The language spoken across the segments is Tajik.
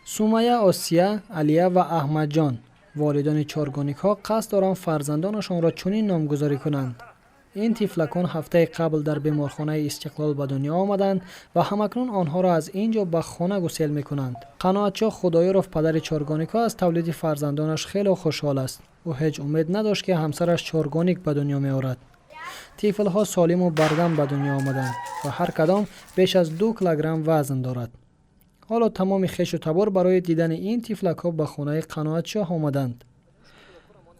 Сумая, Осия, Алия ва Аҳмадҷон, волидони чоргоникҳо, қасд доранд фарзандонашонро чунин номгузорӣ кунанд. Ин тифлакон ҳафтаи қабл дар беморхонаи Истиқлол ба дунё омаданд ва ҳамакнун онҳоро аз ин ҷо ба хона гусел мекунанд. Қаноатшоҳ Худоёров, падари чоргоникҳо, аз тавлиди фарзандонаш хело хушҳол аст. Ӯ ҳеҷ умед надошт, ки ҳамсараш чоргоник ба дунё меорад. Тифлҳо солиму бардам ба дунё омаданд ва ҳар кадом беш аз 2 килограмм вазн дорад. Ҳоло тамоми хешу табор барои дидани ин тифлакҳо ба хонаи Қаноатшоҳ омаданд.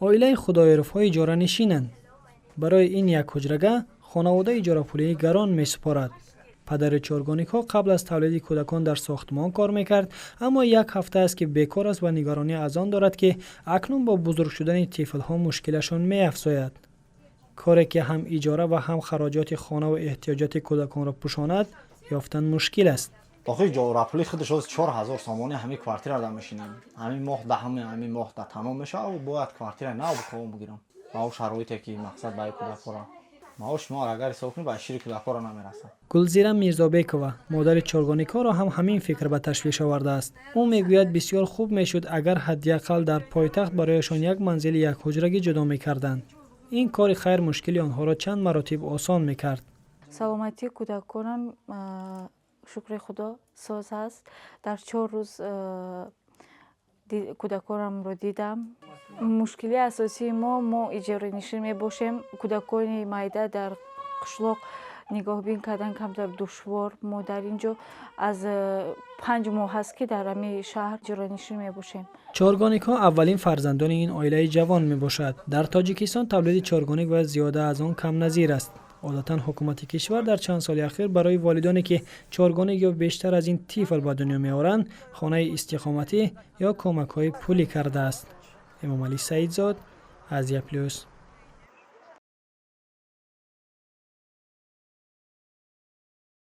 Оилаи Худоёровҳо иҷоранишинанд. Барои ин як ҳуҷрага хонавода иҷорапулии гарон месупорад. Падари чоргоникҳо қабл аз тавлиди кӯдакон дар сохтмон кор мекард, аммо як ҳафта аст, ки бекор аст ва нигаронӣ аз он дорад, ки акнун бо бузург шудани тифлҳо мушкилашон меафзояд. Коре, ки ҳам иҷора ва ҳам хароҷоти хонаву эҳтиёҷоти кӯдаконро пӯшонад, ёфтан мушкил аст. Охи, иҷорапули худаш 4000 сомонӣ. Ҳамин квартира да мешинем, ҳамин моҳ да ҳамин моҳ да тамом мешавад, бояд квартира нав бикобам, бигирам. Ба ӯ шароите, ки мақсад баи кӯдакҳоро маош мо агар ҳисоб кунем, ба шири кӯдакҳоро намерасад. Гулзира Мирзобекова, модари чоргоникҳоро ҳам ҳамин фикр ба ташвиш овардааст. Ӯ мегӯяд, бисёр хуб мешуд, агар ҳадди ақал дар пойтахт барояшон як манзили якҳуҷрагӣ ҷудо мекарданд. Ин кори хайр мушкили онҳоро чанд маротиб осон мекард. Саломатии кӯдаконам, шукри Худо, соз аст. Дар 4 рӯз кӯдаконамро дидам. Мушкилии асосии мо: мо иҷоранишин мебошем, кӯдакони майда дар қишлоқ нигоҳбин кардан камтар душвор. Мо дар ин ҷо аз 5 моҳ аст, ки дар ҳамин шаҳр иҷоранишин мебошем. Чоргоникҳо аввалин фарзандони ин оилаи ҷавон мебошад. Дар Тоҷикистон тавлиди чоргоник ва зиёда аз он камназир аст. Одатан ҳукумати кишвар дар чанд соли ахир барои волидоне, ки чоргоник ё бештар аз ин тифл ба дунё меоранд, хонаи истиқоматӣ ё кӯмакҳои пулӣ кардааст. Эмомалӣ Саидзод, Азия Плюс.